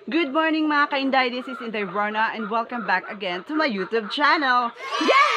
Good morning, mga kainday! This is Inday Rona and welcome back again to my YouTube channel. Yeah!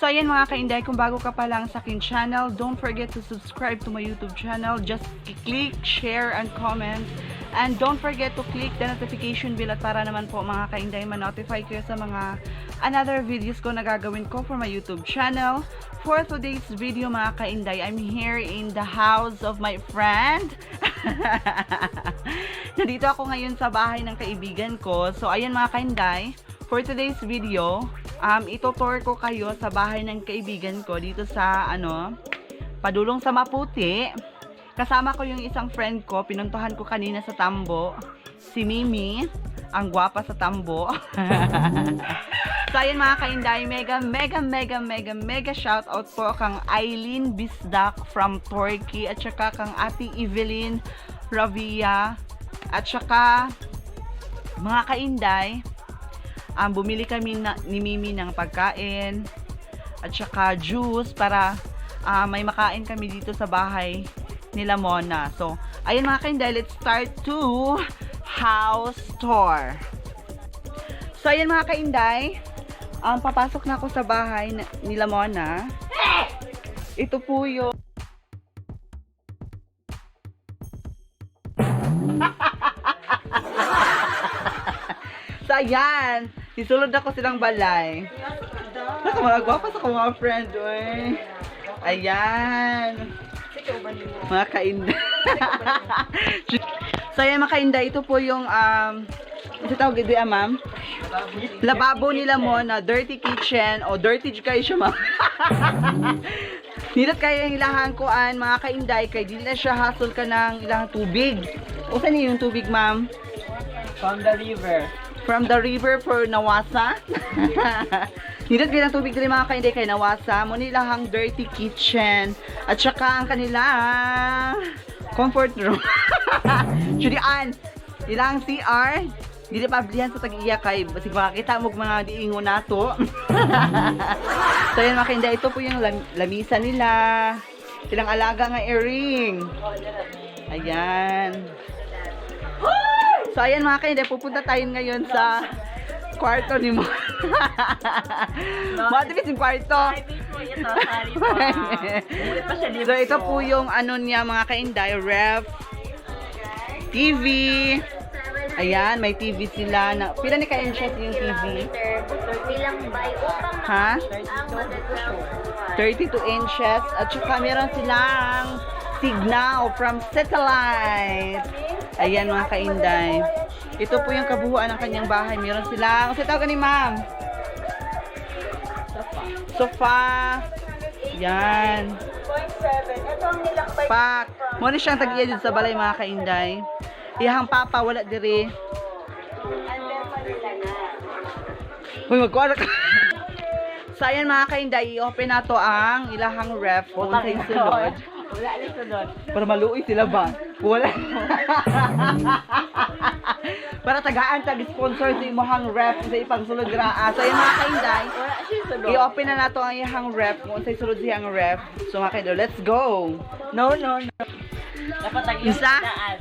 So ayan, mga kainday, kung bago ka pa lang sa akin channel, don't forget to subscribe to my YouTube channel. Just click, share, and comment. And don't forget to click the notification bell at para naman po, mga kainday, ma-notify kayo sa mga another videos ko na gagawin ko for my YouTube channel. For today's video, mga kainday, I'm here in the house of my friend. Nandito ako ngayon sa bahay ng kaibigan ko. So ayan, mga kainday, for today's video, ito-tour ko kayo sa bahay ng kaibigan ko dito sa ano, padulong sa Maputi. Kasama ko yung isang friend ko, pinuntahan ko kanina sa Tambo, si Mimi, ang gwapa sa Tambo. So ayan, mga kainday, mega mega mega mega mega shout out po kang Eileen Bisdak from Turkey at saka kang Ate Evelyn Ravia at saka, mga kainday, bumili kami ni Mimi ng pagkain at saka juice para may makain kami dito sa bahay nila Mona. So, ayun, mga kainday, let's start to house tour. So, ayun, mga kainday, papasok na ako sa bahay nila Mona. Ito po yung. So, ayan. Isulod ako silang balay. Naka mga gwapa sa akong mga friend, oy. Ayan. Mga kainday. So, ayan, mga kainday. Ito po yung, ito tawag ito, ma'am? Lababo nila mo na dirty kitchen o dirty jud kayo siya, ma'am. Nindot kayo yung ilahang kuan, mga kainday, kay dili na siya hassle ka ng ilahang tubig. Usa niyo yung tubig, ma'am? From the river. From the river for Nawasa. Nindot kayo ng tubig dili, mga kainday, kay Nawasa. Mo nilahang dirty kitchen. At saka ang kanilang comfort room. Julian, ilang CR. Dili pa ablihan sa tag-iya kay basig makakita mo og mga diingo nato. So yan, mga kainday, ito po yung lamisa nila. Silang alaga nga earring. Ayan. So ayan, mga kainday, pupunta tayo ngayon sa kwarto ni Mo. Matimis yung kwarto. Private po ito, sorry po. Umulit pa siya dito. So ito po yung ano niya, mga kainday, ref, TV. Ayan, may TV sila. Na, pila ni ka-inches yung TV? Ha? 32 inches. At saka meron silang signal from satellite. Ayan, mga kainday. Ito po yung kabuuan ng kanyang bahay. Meron silang, kasi tawag ni ma'am? Sofa. Yan. Pak. Mo ni siyang tag-iya dito sa balay, mga kainday. Iyahang papa wala diri. Uy, magkuha ka. So ayan, mga kainday, i-open na to ang ilahang ref kung sa sulod. Wala na sulod. Para maluoy sila ba? Wala. Para tagaan tag sponsor sa imong ref sa ipang sulod raa. So ayan, mga kainday, Wala siya sulod. i-open na nato ang iyang ref kung sa sulod siyang ref. So mga kainday, let's go. No, no, no. Dapat ang iyong Isa? daan.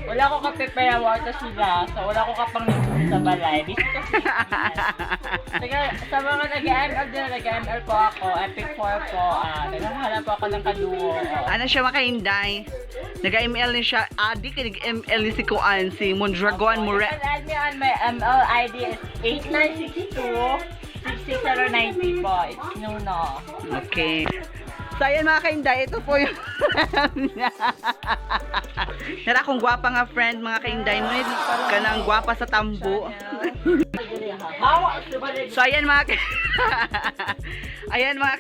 Wala ko ka-prepare water sila. So wala ko kapang sa balay. Dito kasi. Teka, sa mga nag-ML din, nag-ML po ako. Epic 4 po. Naghahanap po ako ng kaduo. Ano siya, mga kainday? Nag-ML ni siya. Adi kay nag-ML ni si Kuan, si Mondragon You More. can add me on my ML ID is 8962 66090 po. It's Nuno. Okay. So ayan, mga kainday, ito po yung Nara akong gwapa nga friend, mga kainday mo kanang gwapa sa tambo. So ayan, mga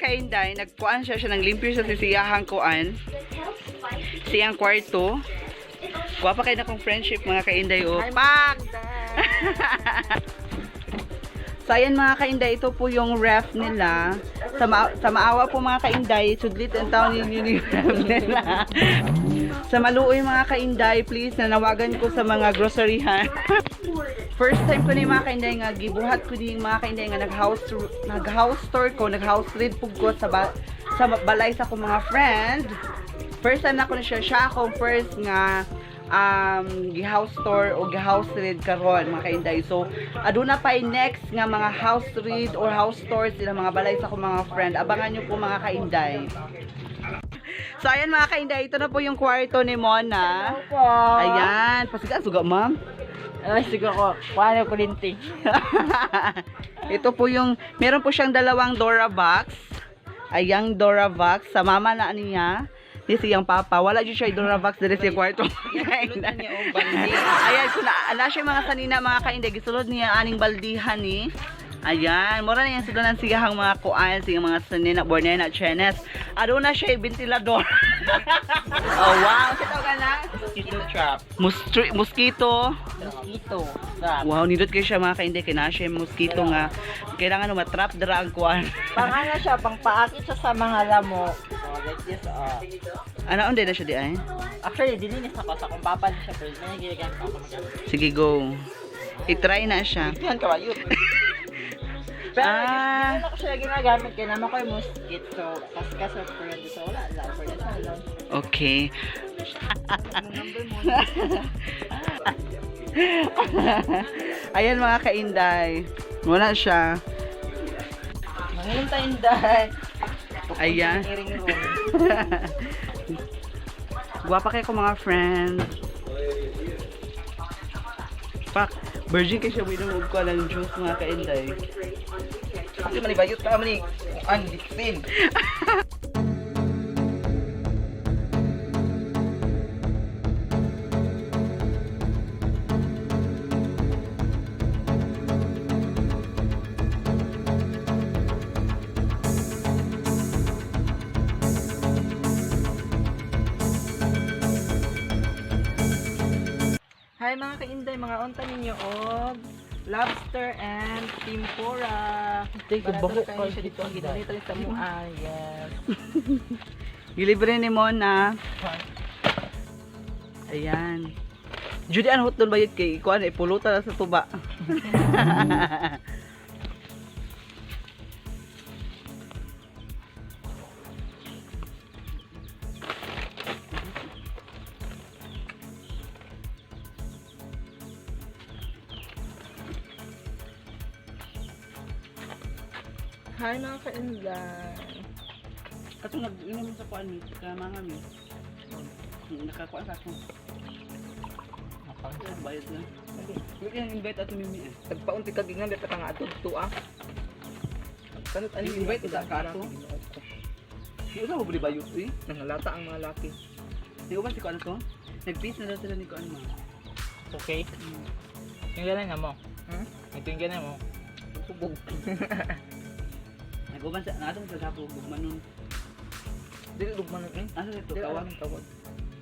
kainday, nagkuan siya siya ng limpyo sa sisiyahang kuan. Siyang kwarto. Gwapa kay na kong friendship, mga kainday, oh. Pak! So ayan, mga kainday, ito po yung ref nila. Sa maawa po, mga kainday, sudlit ang taon ninyo yung ref nila. Sa maluoy, mga kainday, please, nanawagan ko sa mga groceryhan. First time ko ni, mga kainday, nga gibuhat ko ni, mga kainday, nga nag-house tour ko, nag-house read pug ko sa balay sa akong mga friend. First time na ko na siya, siya akong first nga gi-house tour o gi-house read karon, mga kainday. So aduna pa next nga mga house read or house tour sila mga balay sa akong mga friend. Abangan nyo po, mga kainday. So ayan, mga kainday, ito na po yung kwarto ni Mona. Opo. Ayan, pasiga suga, ma'am. Ay, siguro ko. Kuha na kulinti. Ito po yung, meron po siyang dalawang Dora box. Ayang Dora box. Sa mama na niya. Ni siyang papa. Wala dyan siya Dora box diri sa kwarto. Ayan, so na siya mga sanina, mga kainday. Gisulod niya aning baldihan ni. Ayan, mura na yan siguro ng siyahang mga kuan, siyang mga sanina, bornena, chenes. Aduna siya ventilador. Oh, wow. Sa tawag na? Mosquito trap. Mosquito. Mosquito trap. Wow, nindot kayo siya, mga kainday, kay na siya yung mosquito nga kailangan no matrap dira ang kuan. Pang ano siya, pang paakit siya sa mga lamok. So, like this, oh. Ano unday na siya di ay? Actually, dilinis ako sa kung papa siya, pero may ginagamit ako mag- Sige, go. I-try na siya. Yan, kawayo. Pero Ah. hindi na ako siya ginagamit kaya naman ko yung mosquito. Kaskas of friend. So wala lang. For that lang. Okay. Ayan, mga kainday. Wala siya. Manginom tayong dahil. Ayan. Hearing room. Guwapa kayo ko mga friend. Pak, virgin kayo siya winom og kuan ng juice, mga kainday. Kasi man bayot ka man ni an bitsin. Hi mga kainday, mga unta ninyo og lobster and tempura. Take Barato baho na kayo siya dito ang ginanito sa mua. Yes. Gilibre ni Mona. Ayan. Judy, ang hotdog bayot kay kuan ay pulutan na sa tuba. Hi mga kainday. Katong nag-inom sa kuan mi, sa mga mi. Nakakuan sa ako. Bayot na. Wala kang invite ato mimi eh. Tagpaunti ka gingan pa nga atog to ah. Kanot ani Invite sa ka ato? Di usa mo buli bayot eh. Nangalata ang mga laki. Di ba si kuan to? Nag-peace na daw sila ni kuan ma. Okay. Yung ganun na mo. Hmm? Ito yung ganun mo. Hubog. Nag-uban sa natong sa sapo gugmanon. Dili lugman eh. Asa dito Dili kawag? alam tawag.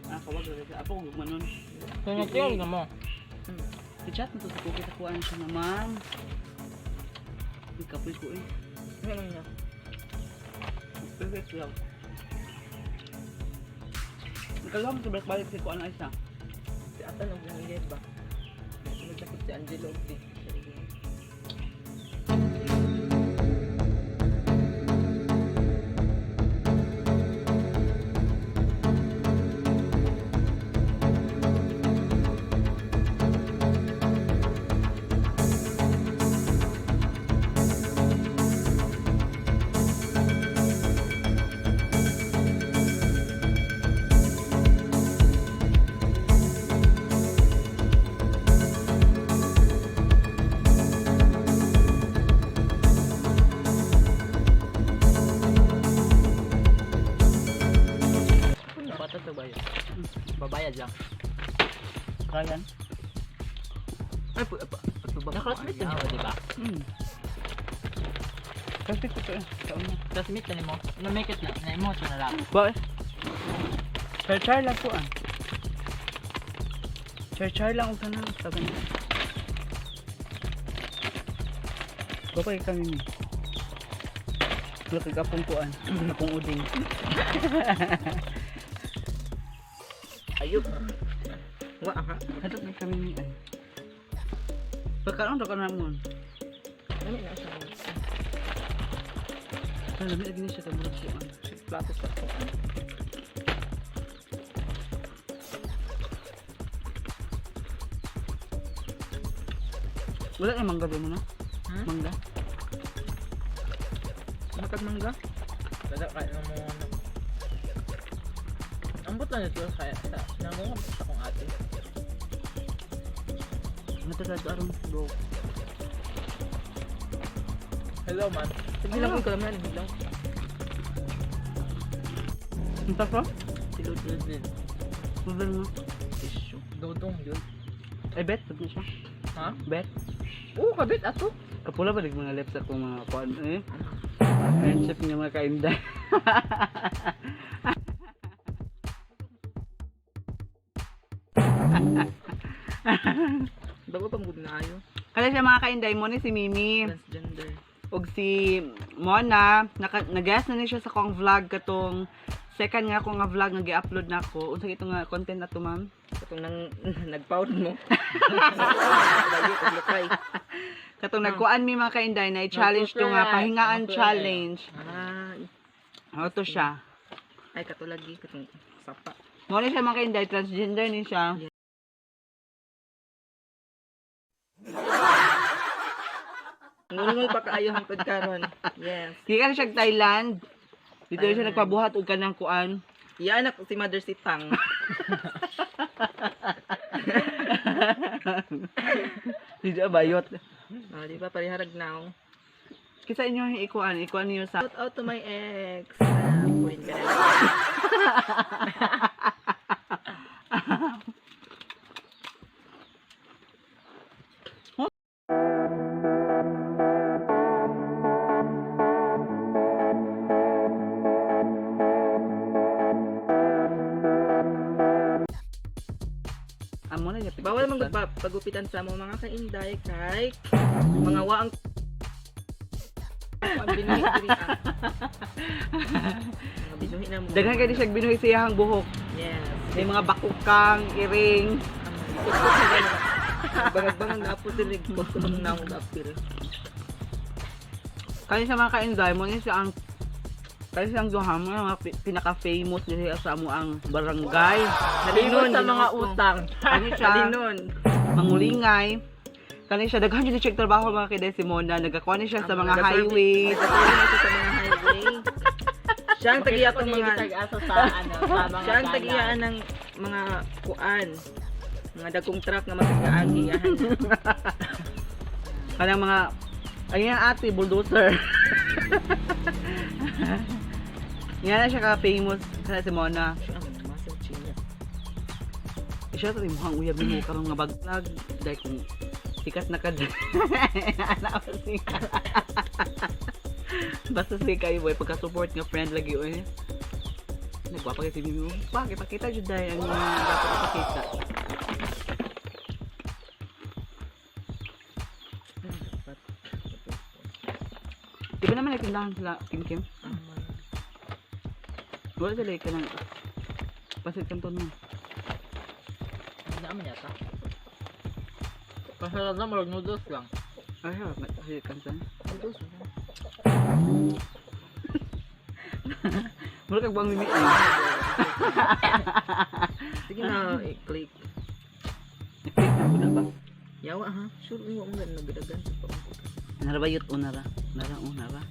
Ah, kawag ra sa apo gugmanon. Sunod yung na mo. I-chat mo to sa cookie sa kuan siya na ma'am. Uy, kapoy ko eh. Ano niya? Perfect lang. Nagkalawa mo sa balik si kuan ay isa. Si Ata nang bumili ba? Sunod na si Angelo og si. Bata to ba yun? Babayad lang. Ryan. Ay pu pa. Ato ba? Na-classmate na mo, di ba? Perfect ko to eh. Taon na. Classmate na mo. Na-make it na. Na-emote na lang. Bakit? Char-char lang po ah. Char-char lang ang tanan. Sabi niya. Bakit kami ni? Wala kay kapong kuan. Kapong uding. Ayop. Wa ha. Hadlok na kami ni ay. Pagkaon ra ka na mo. Lami na siya. Lami lagi ni siya kay murag kuan. Shit, plato sa ko. Wala kay mangga ba mo na? Hmm? Mangga. Matag mangga? Kada kaya ng mga ano. Ambot lang ito kaya sa nangunga sa akong ate. Matagad aron bro. Hello man. Sige lang ko kalaman, lang. Unta ko? Silod Lud. Mabel mo. Tissue. Dodong yun. Ay bet sabi siya. Ha? Bet. Oo, kabit ato. Kapula ba mga lips ako mga kuan eh. Friendship nga mga kainday. Bago pang good na ayo. Kada siya mga kainday mo ni si Mimi Transgender. ug si Mona naka, nag-guest na ni siya sa kong vlog katong second nga ko nga vlog nga gi-upload na ako. Unsa ito nga content na to, ma'am? Katong nang nagpound mo. Layo og lukay. Katong nagkuan mi mga kainday na i-challenge to nga pahingaan challenge. Ah, Ano to siya? ay katulagi katong sapa. Mo ni siya mga kainday transgender ni siya. Ngulngul pa kaayo hangtod karon. Yes. Gikan siya Thailand. Dito siya Thailand. nagpabuhat og kanang kuan. Iya anak si Mother si Tang. Dito bayot. Oh, di ba pariharag now. Kisa inyo yung ikuan, ikuan niyo sa Shout out to my ex. Ah, point ka na. Amo na yapit. Bawal man gud pa pagupitan sa mo mga kainday kay mga waang ang binuhi diri ah. Mga binuhi na mo. Daghan kay di siya binuhi sa iyang buhok. Yes. May mga bakukang, iring. Bangag-bangag na po diri ko kung naong apil. Kani sa mga kainday mo ni siya ang kani siyang duha mo ang mga pinaka-famous diri sa amo ang barangay. Linon sa mga Ginoo ko. utang. Kani siya Kalinon. mangulingay. Kani siya daghan jud siya trabaho mga kay si Mona. Nagakuha ni siya sa mga highway. Nagaservice siya sa mga highway. Siya ang tagiya tong mga asa sa ano, sa mga siya ang tagiyaan ng mga kuan. Mga dagkong truck nga magagaagi yahan. Kanang mga ayun ang ate bulldozer. Nga na siya ka-famous kana si Mona. Siya ang masang china. Siya to imong uyab nimo karon nga baglag dahil kung sikat na ka Ana pa siya. Basta si kayo boy pagka-support nga friend lagi oy. Nagwapa kay si Mimi. Pa, ipakita jud dahil ang mga dapat ipakita. Di ba naman nagtindahan sila, Kim Kim? Wala sila ka ng pasit kanton mo. Hindi naman yata. Pasarap na marag noodles lang. Ay, pasit kanton. Mura kag buang mimi. Ay. Sige na, i-click. Nag-click na muna ba? Yawa ha. Sure, iwa mo na nagdagan sa paungkot. Nara ba yut o nara? Nara o nara.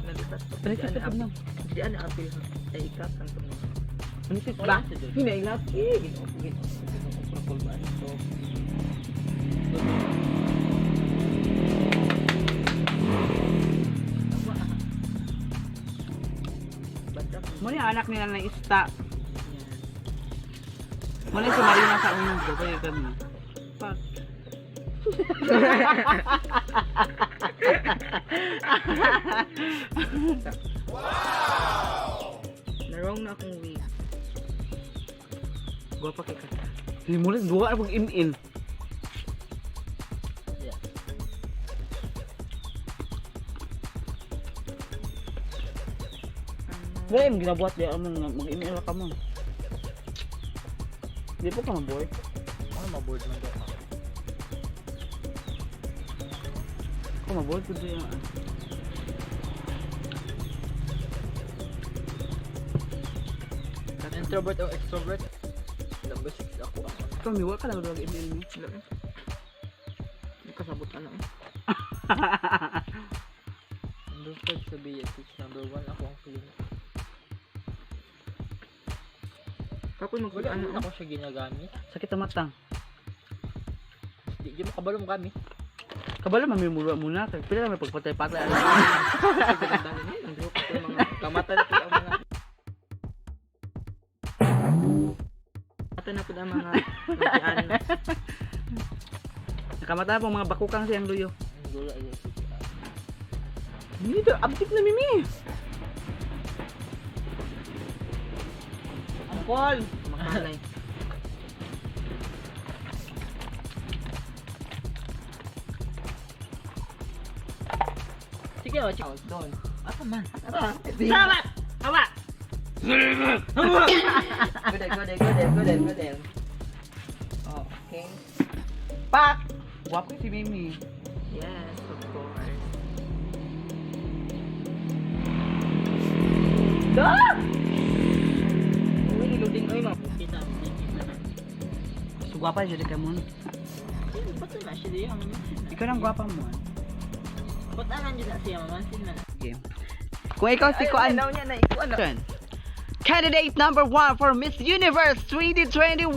Nalipat pa. Pero Di sa ana na. Di ana apil ha. Ay ikat ang tumong. Unisit ba? Hinailap eh. Ginoo ko, ginoo ko, ginoo ko, kulbaan ito. Yawa, ha. Banda ko. Muna yung anak nila na ista. Yan. Muna si Marina sa unang gabay kami. Fuck. Narong na akong wig. Gwapa kay ka. Hindi mo lang duha pag im-in. Yeah. Ang Wala yung ginabuhat di mo nga mag-email ka mo. Di po ka maboy. Ano maboard man daw ka? Ako maboy ko di ang. Introvert o extrovert? Number 6 ako ang Ikaw miwa ka lang mag email mo. Wala eh. Kasabot ano eh. Number 5 sa Beatrix. Number 1 ako ang feeling. Kapoy mag Wala ano ano ako siya ginagamit. Sakit ang mata. Di, di mo kabalo mo gamit. Kabalo mamimulwa muna kay pila may pagpatay-patay ano. Ang grupo ko mga kamata na po ang mga Kamata na po ang mga mga Nakamata po mga bakukang siyang luyo. Ang gulo ay si Dito abtik na mimi. Angkol. makalay. Sige, oh, chika. Doon. Asa man? Tama! Tama! Good, good, good, good, good. Oh, okay. Pak! Guwapo si Mimi. Yes, of course. Da! Uy, niluding oy mga. Kita, kita. So gwapa siya ka mo. Ba't na siya diya? Ikaw lang gwapa mo. Ba't anan dyan na siya? Mamansin na. Okay. Kung ikaw si Kuan. Ay, niya na ikuan na. Candidate number 1 for Miss Universe 2021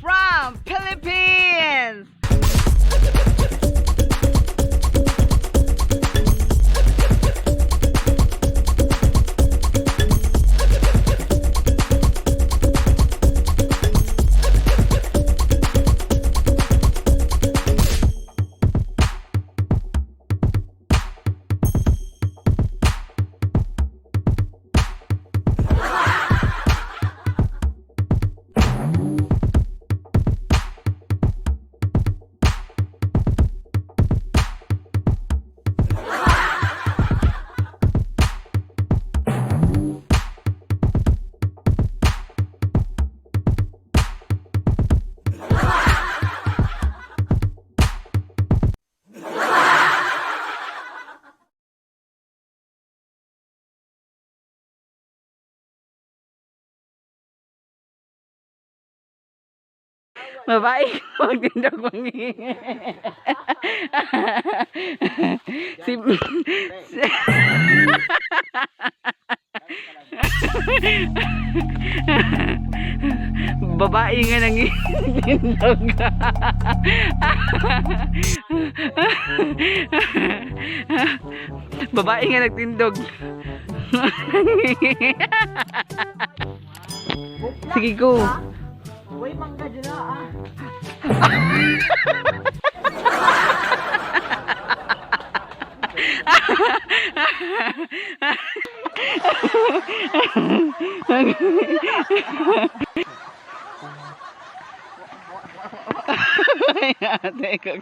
from Philippines. Babae ka magtindog mangi. Si, babae nga nang tindog. Babae nga nagtindog. Sige, go. Uy, mangga dyan na ah. Ay, ate ko.